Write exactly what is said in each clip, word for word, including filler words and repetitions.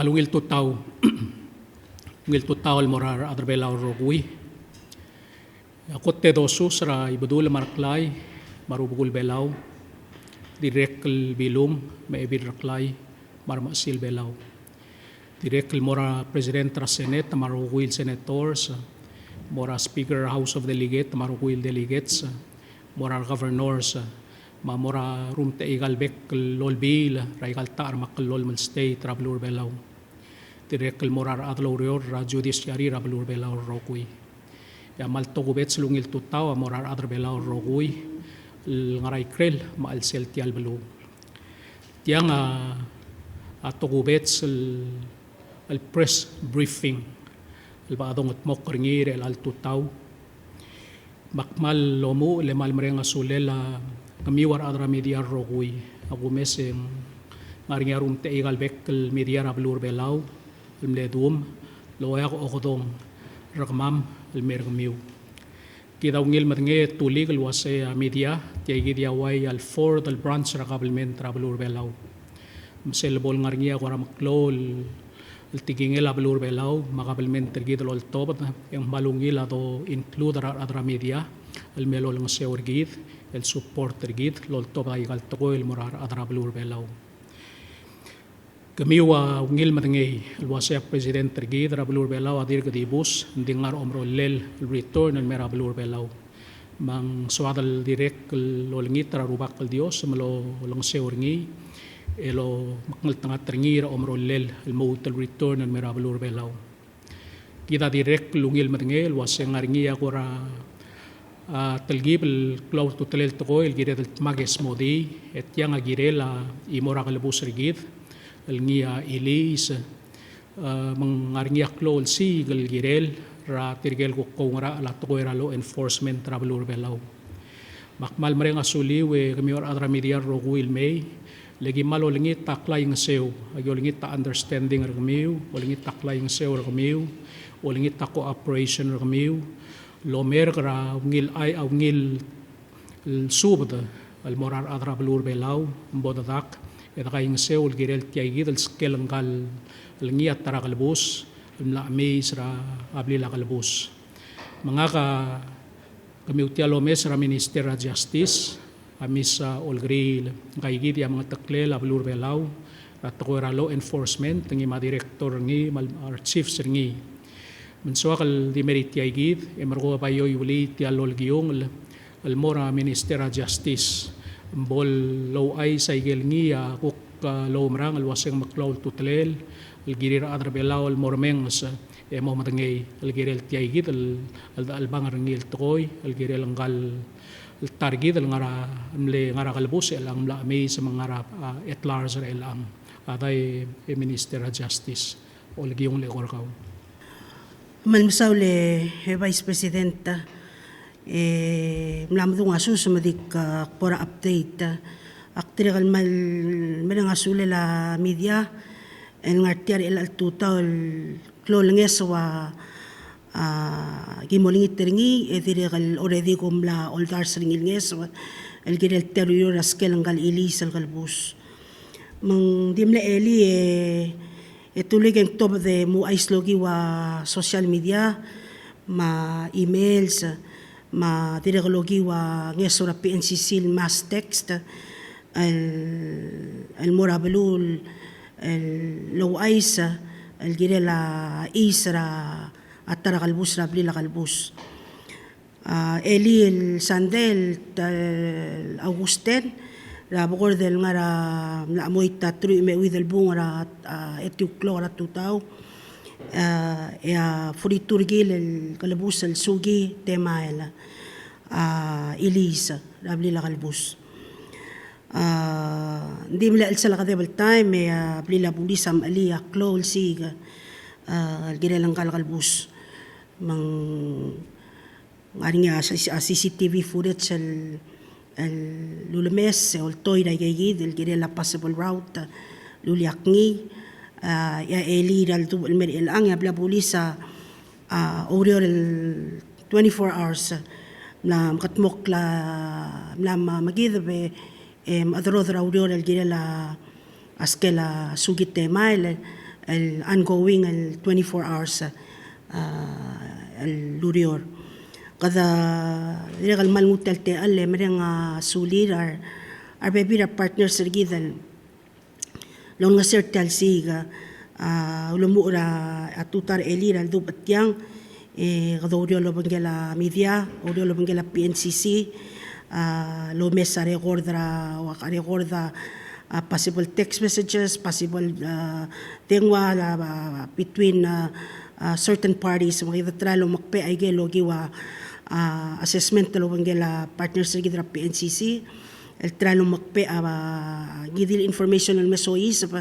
Ungil tutau. Ungil tutau el mo er a rechad er a Belau el rokui. A kot e dosus er a Ibedul me a Reklai me a Rubekul Belau, dirrek el Bilung me a Ebil Reklai me a Remechesil Belau. Dirrek el mo er a President er a Senate me a rokui el senators, mo er a Speaker er a House of Delegate me a rokui el delegates, mo er a governors, me a mo er a rumtechikal bek el olbiil er aika el teruich me a kllolem el state er a beluu er a Belau. Dirrek el mo er a rechad el oureor er a judiciary er a beluu er a Belau el rokui. E a kmal tokubets el ungil tutau a mo er a rechad er a Belau el rokui el ngar er a ikrel me a chelsel tia el beluu. Tiang a, a tokubets el, el press briefing el bo dongetmokl er ngii er chelecha el tutau. Me ak kmal omuchel e kmal mereng a sulel a kemiu a rechad er a media el rokui. A kumes e ng ngar er ngii a rumtechikal bek el media er a beluu er a Belau el mle duum el oeak a okedong er kemam el mei er kemiu. Kid a ungil medengei e tulik el uasei a media, tia kid a uai el fourth el branch er a kabelment er a beluu er a Belau. Me sel bo el ngar er ngii a kora meklou el tekingel a beluu er a Belau me a kabelment er kid el oltobed, e ng kmal ungil a do include er a rechad er a media el mei el olengeseu er kid, el support er kid el oltobed aika el tekoi el mo er a rechad er a beluu er a Belau. Kemiu a ungil medengei el uasei a president er kid er a beluu er a Belau a dirk dibus, ng di ngar er a omerollel el return el mei er a beluu er a Belau. Me ng soad el dirrek el olengit er a Rubak el Dios me lolengeseu er ngii, e lomekngeltengat er ngii er a omerollel el lmuut el return el mei er a beluu er a Belau. Kid a dirrek el ungil medengei el uasei ng ngar er ngii a kora, a, telkib el klou a ultutelel el tekoi el kired el dmak e smodii, e tiang a kirel a chimo er a kelebus er kid el ngii a chiliis, a, me ng ngar er ngii a klou el siik el kirel er tirke el kuk oungerachel a tekoi er a law enforcement er a beluu er a Belau. Me ak kmal mereng a suliu e kemiu a rechad er a media el rokui el mei, le ki kmal olengit a klaingeseu, aki olengit a understanding er kemiu, olengit a klaingeseu er kemiu, olengit a cooperation er kemiu, el omerk er a ungil chai, a ungil subed el mo er a rechad er a beluu er a Belau, me bo dedak e dekaingeseu el kirel tia kid el skel ngka el ngii a ta er a kelebus el mla chemiis er a blil a kelebus. Me ngak a kemiu tia el omes er a Minister er a Justice, a mis a olkeriil, ngka kid a mengeteklel a beluu er a Belau er a tekoi er a law enforcement, ngii me a director er ngii me a rechiefs er ngii. Me ng soak el di mer tia kid e merekong e bai oiulii tia el olekiungel el mo er a Minister er a Justice me bo louchais aike el ngii a kuk, a, loumerang el uasei ng meklou a ultutelel el kirir a rechad er a Belau el mo remenges e mo medengei el kirel tia kid el, el, el chelebangel er ngii el tekoi el kirel ngka el ta er kid el ngar er a, mle ngar er a kelebus er chelechang, mla chemiis me ng ngar er a, a, at large er chelechang. A dai e Minister er a Justice, olekiungel e ko er kau. Me kmal mesaul e Vice President, e mla medung a sus me dik, a, kbo er a update. Ak dirrek el kmal mereng a sulel a media el ngar er tia er chelecha el tutau el klou el ngeso a, a, ki mo olengit er ngii, e dirrek el already kom mla oldars er ngii el ngeso el kirel tia el ureor er a skel ngka el chiliis el kelebus. Me ng di mle elii e, e tulik e ng tobed e mouchais el okiu a social media, me a emails, me a dirrek el okiu a ngeso er a P N C C el mass text, el, el mo er a beluu el, el louchais el kirel a chais er a ta er a kelebus er a blil a kelebus. A, elii el sandei el, el August ten, er a bekord el ngar er a, mla chemoit a teruich me a euid el bung er a, a, etiu el klok er a tutau, a, e a forty-two er kid el kelebus el suki temael, a, chiliis er a blil a kelebus. A, ng di mle chelsel a kedeb el taem e a blil a bulis a mechelii a klou el siik, a, el kirel ngka el kelebus. Me ng ngar er ngii a, a C C T V footage el, el lulemes, e oltoir aika kid el kirel a possible route el uliakngii, a, e a elii er a ledubech el mer chelechang, e a blil a bulis a, a, oureor el twenty-four hours, mla mekedmokl a, mla me, mekideb e, e mechederoder a ureor el kirel a, a skel a suki temael, el ongoing el twenty-four hours, a, el ureor. Kede dirrek el kmal nguu tia el techall e mereng a sulir a re, a rebebil er a partners er kid el olengeseu er tia el siik, a, ulemuchel er a tutau er a elii er a ledubech tiang, e kede oureor el obengkel a media, oureor el obengkel a P N C C, a, lomes a record er a, ua record a, a, possible text messages, possible, a, dengua, a, a, between, a, a, certain parties, me kede try el omekbech aike el okiu a, a, assessment el obengkel a partners er kid er a P N C C, el try el omekbech a, a, ngii di el information el me soiseb,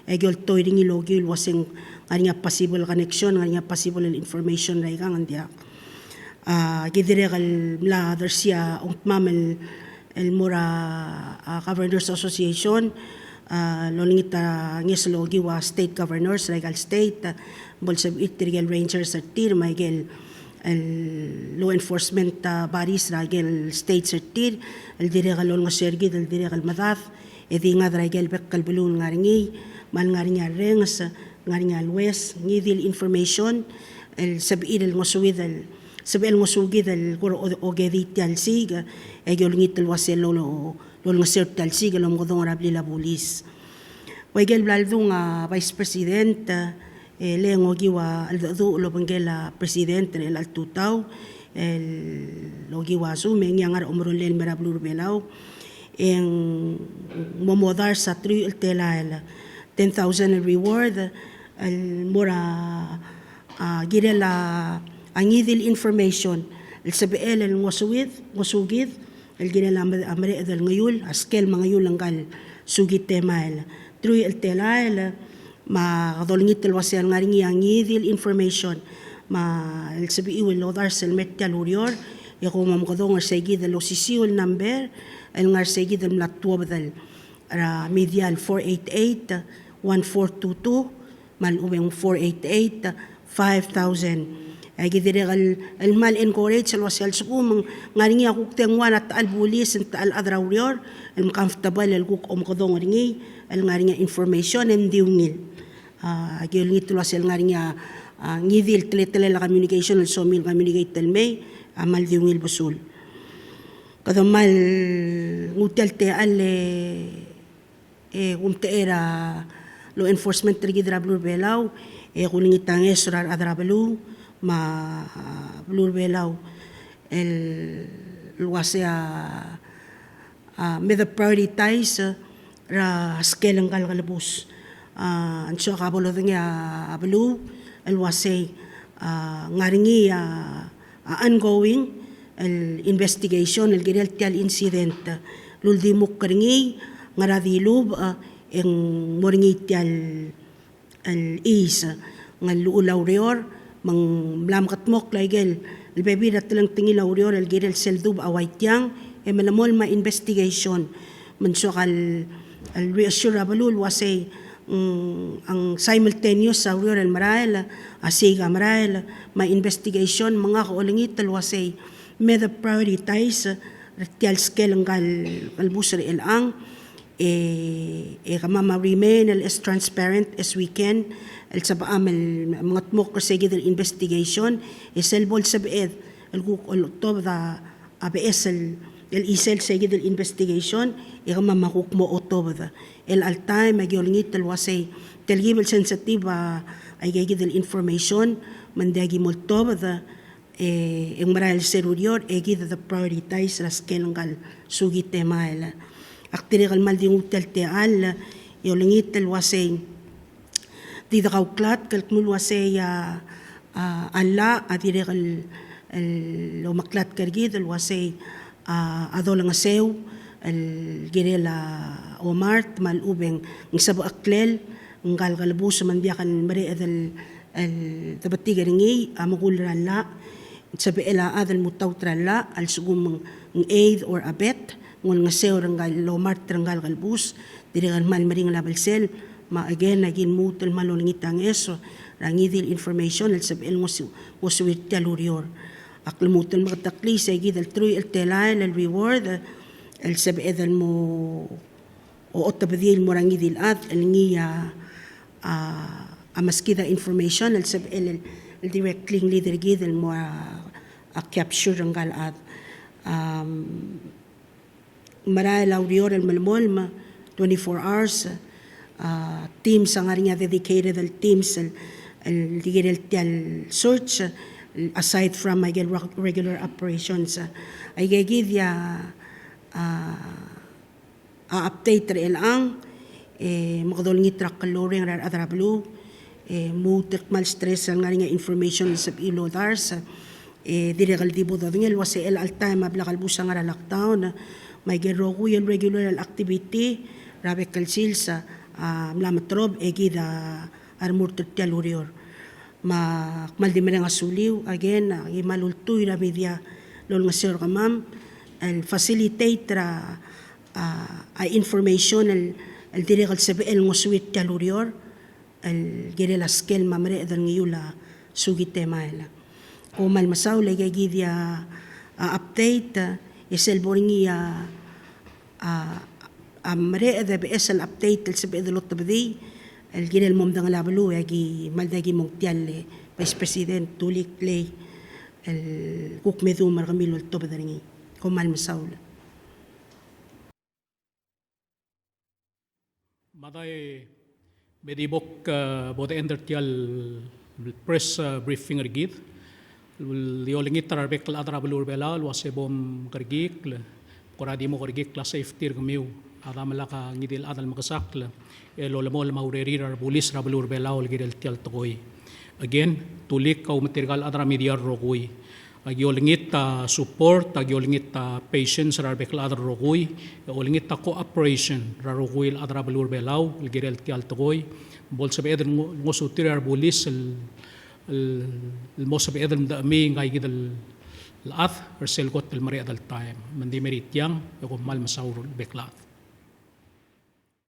e aki oltoir er ngii el okiu el uasei ng ngar er ngii a possible connection, ngar er ngii a possible el information er aikang, ng diak. A, ki dirrek el mla dersii a ongtemam el, el mo er a, a, Governors Association, a, el olengit a ngeso el okiu a state governors er aika el state, a, bo lsebechir tirke el rangers er tir, me aike el el law enforcement, a, bodies er aike el states er tir, el dirrek el olengeseu er kid el dirrek el medad, e di ngad er aike el bek el beluu el ngar er ngii, me a lengar er ngii a rrenges, ngar er ngii a lues, ngii di el information, el sebechir el ngosuid el, sebechel el ngosukid el kora o-, okedii tia el siik, e aki olengit el uasei el lo-, lo-, lolengeseu er tia el siik el omekedong er a blil a bulis. Ua ikel bla ledung a Vice President, e le ng okiu a cheldecheduch el obengkel a President er chelecha el tutau, el okiu a Zoom, e ngii a ngar er a omerolel el mei er a beluu er a Belau, e ng mo modars a truich el telael, ten thousand el reward, el mo er a, a, kirel a, a ngii di el information, el sebechel el ngosuid, ngosukid, el kirel a me-, a mereched el ngeiul, a skel me a ngeiul ngka el suki temael. Truich el telael, me kede olengit el uasei a lengar er ngii a ngii di el information, me a lsebechiu el odars el mei er tia el ureor, e kom omekedong er seikid el osisiu el number, el ngar er seikid el mla tuobed el, er a media el four eight eight, one four two two, me a lechub e ng four eight eight, five thousand. E aki dirrek el, el kmal encourage el uasei a lsekum ng ngar er ngii a kuk dengua er a techall bulis, ng techall chad er a ureor, el mcomfortable el kuk omekedong er ngii, el ngar er ngii a information e ng di ungil. A, aki olengit el uasei el ngar er ngii a, a, ngii di el teletelel a communication el somiu el communicate el mei, a kmal di ungil besul. Kede kmal nguu tia el techall e e kumtechei er a law enforcement er kid er a beluu er a Belau, e kulengit a ngeso er a rechad er a beluu, me a beluu er a Belau, el, el uasei a, a, me de prioritize er a skel ngka el kelebus. A, ng soak a bo lodengei a beluu, el uasei, a, ngar er ngii a, a ongoing el investigation el kirel tia el incident el uldimukl er ngii, ngera dilubech, e ng mo er ngii tia el, el chais, ng llechul a ureor, me ng mla mekedmokl aike el, el bebil er a telengtengil a ureor el kirel sel dubech a ua tiang, e melemolem a investigation, me ng soak el, el reassure a beluu el uasei, mm, a ng simultaneous a ureor el merael, a siik a merael, me a investigation, me ngak a olengit el uasei, me de prioritize er tia el skel ngka el kelebus er chelechang, e, e kemam a remain el as transparent as we can, el sebecham el mengedmokl er seikid el investigation, e sel bo lsebeched el kuk oltobed a a beches el, el chisel seikid el investigation, e kemam a kuk mo otobed. El chelecha el taem e aki olengit el uasei, telkib el sensitive a, aikeikid el information, me ng diak ki mo oltobed, e, e ng merael sel ureor, e kid de prioritize er a skel ngka el suki temael. Ak dirrek el kmal di nguu tia el techall, e olengit el uasei, di dekauklatk el kmo el uasei a, a, a llach a dirrek el, el omeklatk er kid el uasei a, a dolengeseu el kirel a omart me a lechub e ng sebecheklel ngka el kelebus me ng diak el mereched el, el debetik er ngii a mekull er a llach. Sebechel a chad el mutaut er a llach a lsekum ng aid or abet, ng olengeseu er ngka el omart er ngka el kelebus, dirrek el kmal meringel a belsel, me again, aki lmuut el kmal olengit a ngeso er a ngii di el information el sebechel ngosu-, ngosuir tia el ureor. Ak lmuut el meketeklii seikid el truich el telael el reward, el sebeched el mo otobedii el mo er a ngii di el chad, el ngii a, a, a meskid a information el sebechel el, el directly ngii er kid el mo a, a capture er ngka el chad. Um, merael a ureor el melemolem twenty-four hours, a, teams a ngar er ngii a dedicated el teams el, el di kirel tia el search, aside from aike el reg-, regular operations. Aike kid a, a, a update er chelechang, e, me kede olengit er a klou el reng er a rechad er a beluu, e, lmuut el kmal stress el ngar er ngii a information el sebechir el odars, e, dirrek el di bo dodengei el uase chelecha el taem a bla kelebus a ngar er a lockdown, me aike el rokui el regular el activity er a bek el sils a, a mla meterob e kid a remurt er tia el ureor. Me ak kmal di mereng a suliu, again, aki kmal ultuil er a media el olengeseu er kemam el facilitate er a, a, a information el, el dirrek el sebechel el ngosuir tia el ureor, el kirel a skel me a mereched er ngii el ua Sugite Mael. Kom kmal mesaul e aike kid a, a, update, e sel bo er ngii a, a, a mereched e beches el update el sebeched el otebedii, el kirel mo medengei a beluu, e aki kmal diak ki mong tia el, e, Vice President Tulik Lei, el kuk me dmu er kemiu el oltobed er ngii. Kom kmal mesaul. Mada e me di bo, e, bo de end er tia el press, e, briefing er kid. El di olengit er a rebek el chad er a beluu er a Belau el uase bo mkerekikl, kora di mo kerekikl a safety er kemiu. A da me lak a ngii di el chad el mekesakl el olemolem a urerir a rebulis er a beluu er a Belau el kirel tia el tekoi. Again, Tulik, kau me tirka el chad er a media el rokui, aki olengit a support, aki olengit a patience er a rebek el chad el rokui, e olengit a cooperation er a rokui el chad er a beluu er a Belau el kirel tia el tekoi. Bo lsebeched el ngo-, ngosuterir a rebulis el, el, el mo sebeched el mdechemii ngika kid el chad er sel kot el mereched el taem. Me ng di mei er tiang, e kom kmal mesaul er a rebek el chad.